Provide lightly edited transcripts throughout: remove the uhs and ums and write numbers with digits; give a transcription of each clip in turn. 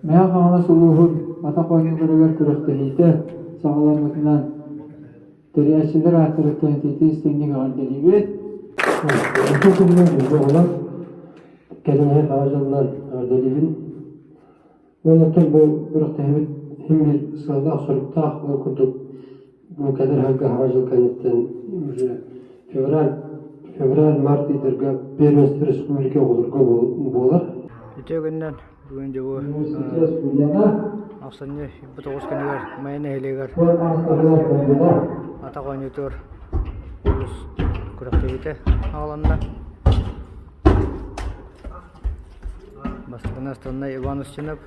Мэҥэ Хаҥалас улууһун атах оонньууларыгар күрэхтэһиитэ саҕаламмытынан тэрийээччилэр ааттарыттан итиитик-истиҥник эҕэрдэлиибит. Үтүө күнүнэн биһиги оҕолор кэлин иһэр баҕа дьоллор эҕэрдэлиибин. Уонна оттон бу күрэхтэһиибит иһин биир сыаллаах-соруктаах ол курдук бу кэлэр сылга Саҥа дьыл кэнниттэн уже февраль, февраль-март ыйдарга первенство республики оҕолорго буолар. Үтүө күнүнэн бүгүн дьэ бу ахсынньы 9 күнүгэр Майа нэһилиэгэр атах оонньуутугар улуус күрэхтэһиитэ аҕаланна. Бастакынан Станнай Иван Устинов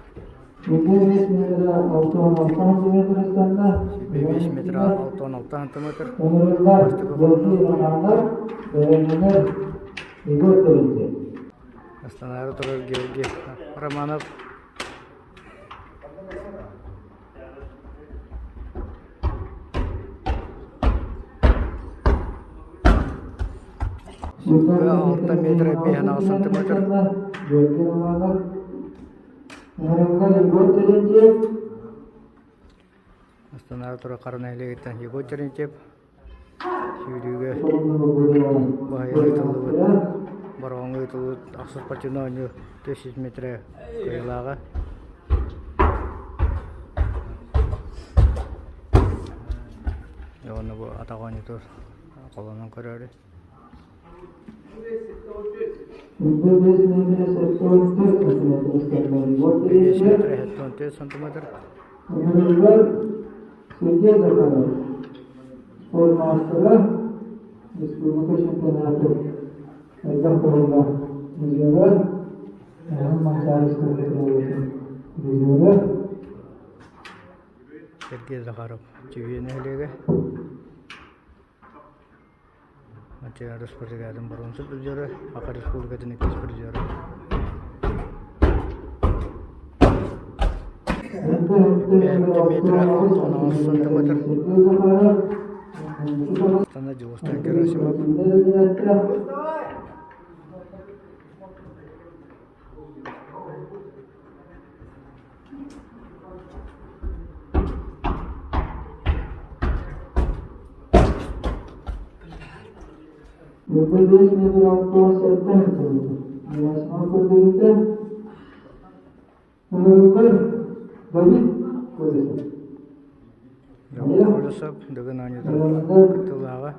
5 метр 66 сантиметр бастакы Астанаҕа турар Георгий Романов 6 метр 5 сантиметр. Астанаҕа турар Хара нэһилиэгиттэн Егор Терентьев сүүрүүгэ баһыйан ыытыллыбыт Бороҕоҥҥо ыытыллыбыт ахсыс спортивнай оонньуу 400 метрэ кыайыылааҕа. Уонна бу атах оонньуутугар холонон көрөөрү. 5 метр 74 сантиметр. Сергей Захаров, спорт маастара, республика чемпионатын элбэх буолла призера, Манчаары республикатын призера. Сергей Захаров, Чүүйэ нэһилиэгэ. Манчаары спортигатын боруонса призера, Саха Республикатын иккис призера. 5 метр 68 сантиметр. Астана Дьулустан Герасимов. Колесов Дыгын оонньуутун кыттыылааҕа.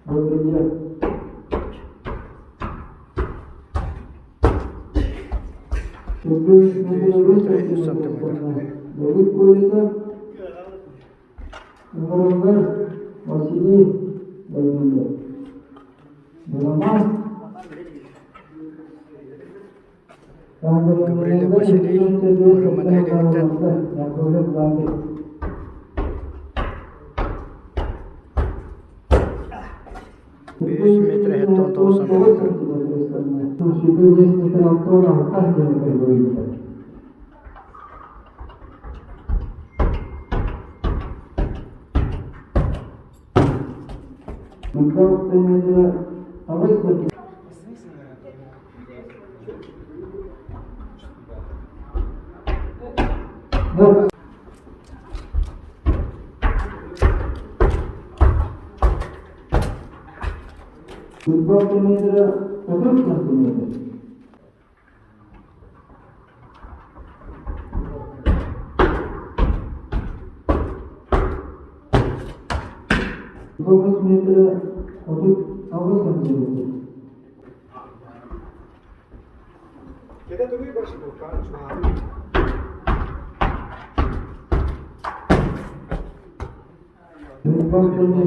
3 сантиметр. Гаврилов Василий Мырыма нэһилиэгиттэн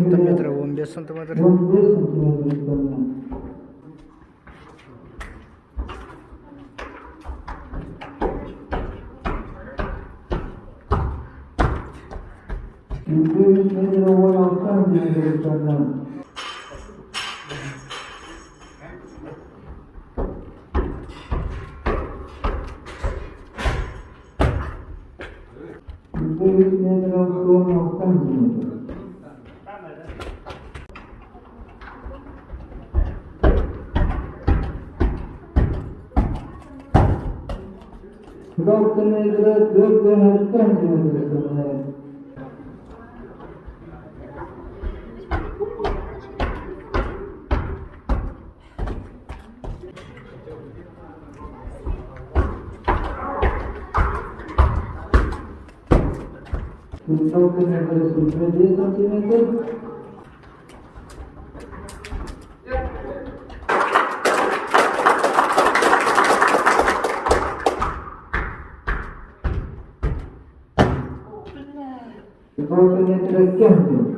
5 метр 79 сантиметр. 6 метр 15 сантиметр. Алта метра 47 сантиметр. Алта метра 45 сантиметр. Алта метра 2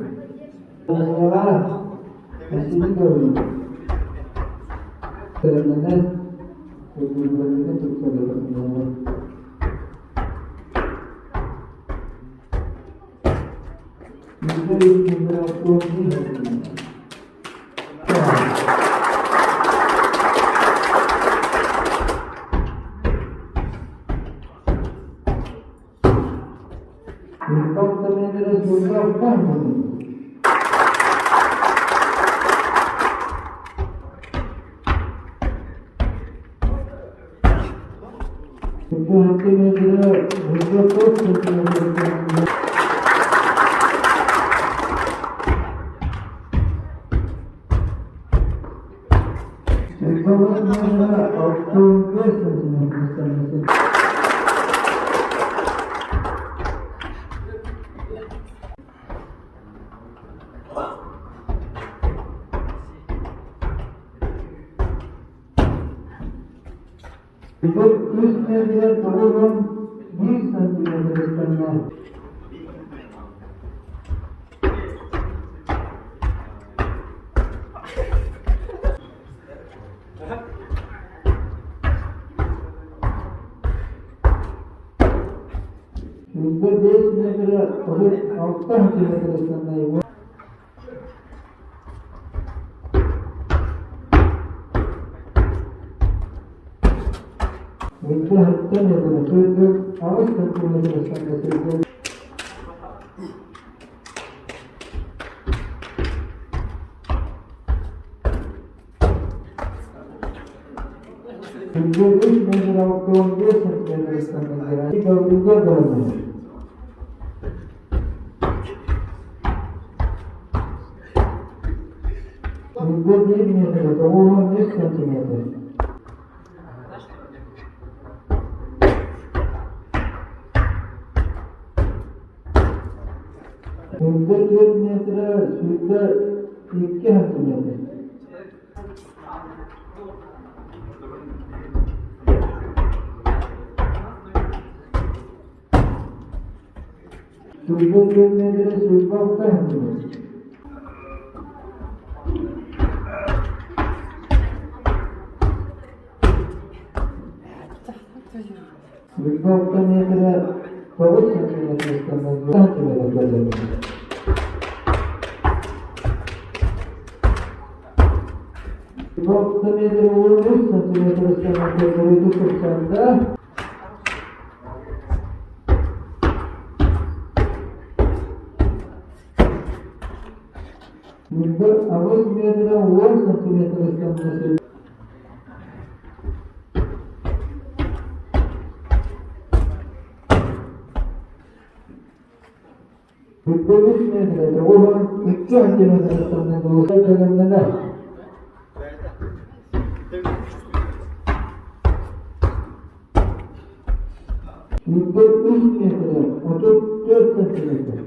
Үс метр 91 сантиметр ыстанна. 5 метр 36 сантиметр ыстанна. 7 метр 48 сантиметр ыстанна. 3 метр 15 сантиметр ыстанна. Гаврила Гаврилович. 1 метр 93 сантиметр. 4 метр 2 сантиметр. 4 метр 26 сантиметр. 6 метр 9 сантиметр сантиметр. 6 метр 13 сантиметр ыстанна. 8 метр 10 сантиметр ыстанна. 3 метр 92 сантиметр ыстанна. 3 метр 34 сантиметр.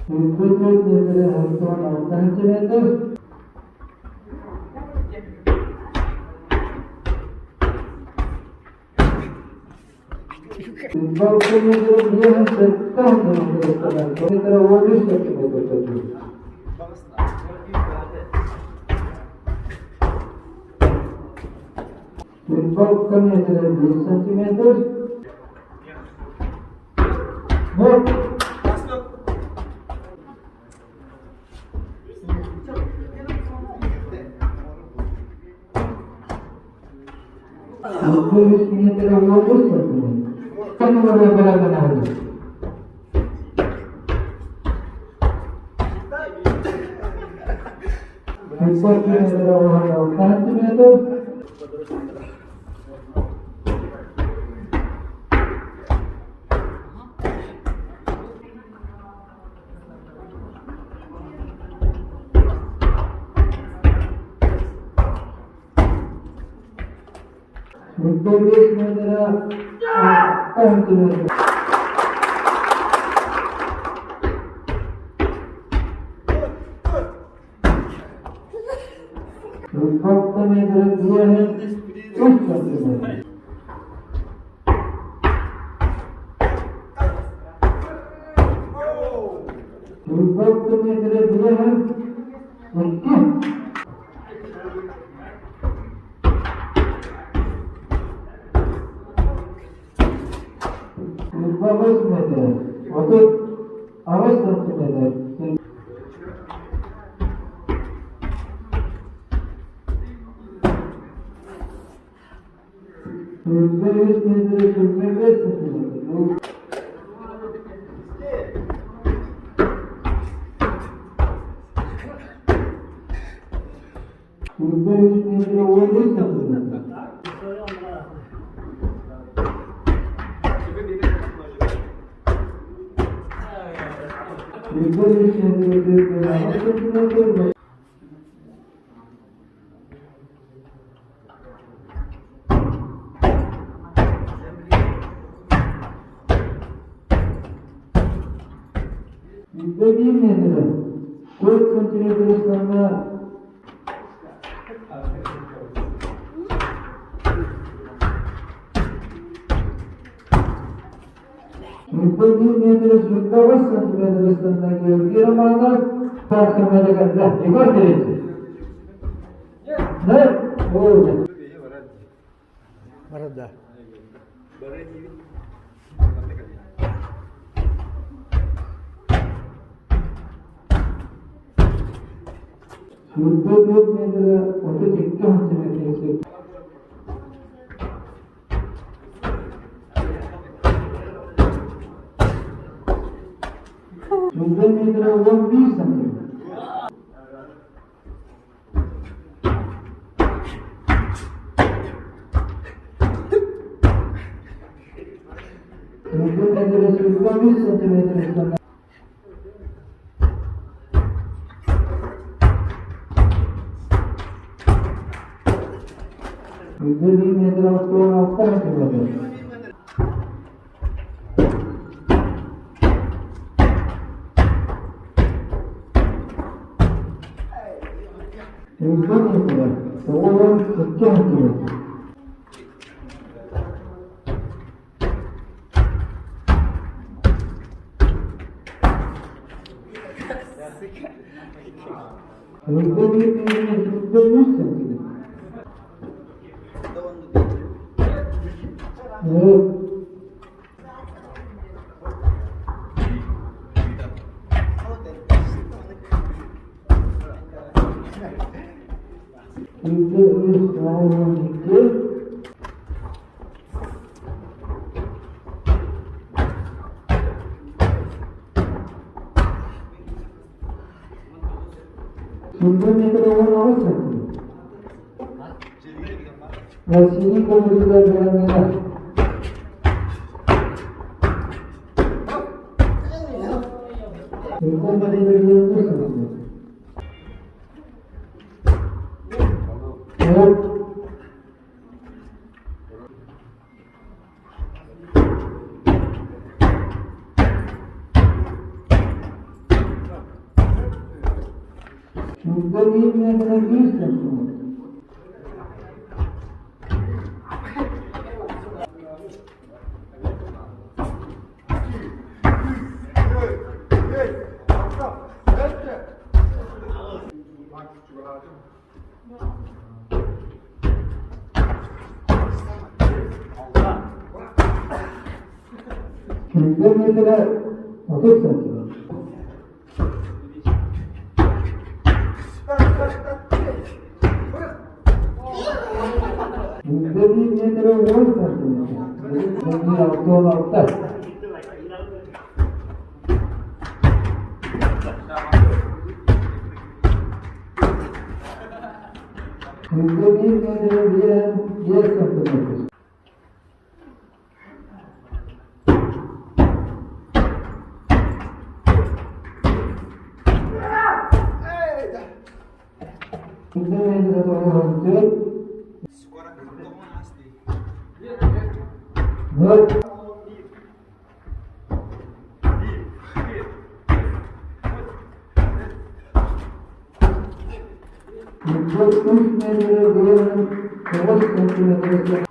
4 метр 66 сантиметр. 6 метр 57 сантиметр. 13 сантиметр. 6 метр 5 сантиметр. Вот. 3 метр 13 сантиметр. Барар да. 66. 1 metre 1 santimetre. 1 metre 94. 4. 3 metre 9 santimetre.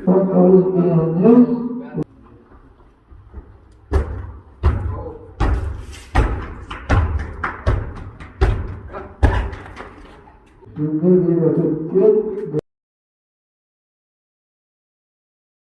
1 1 34.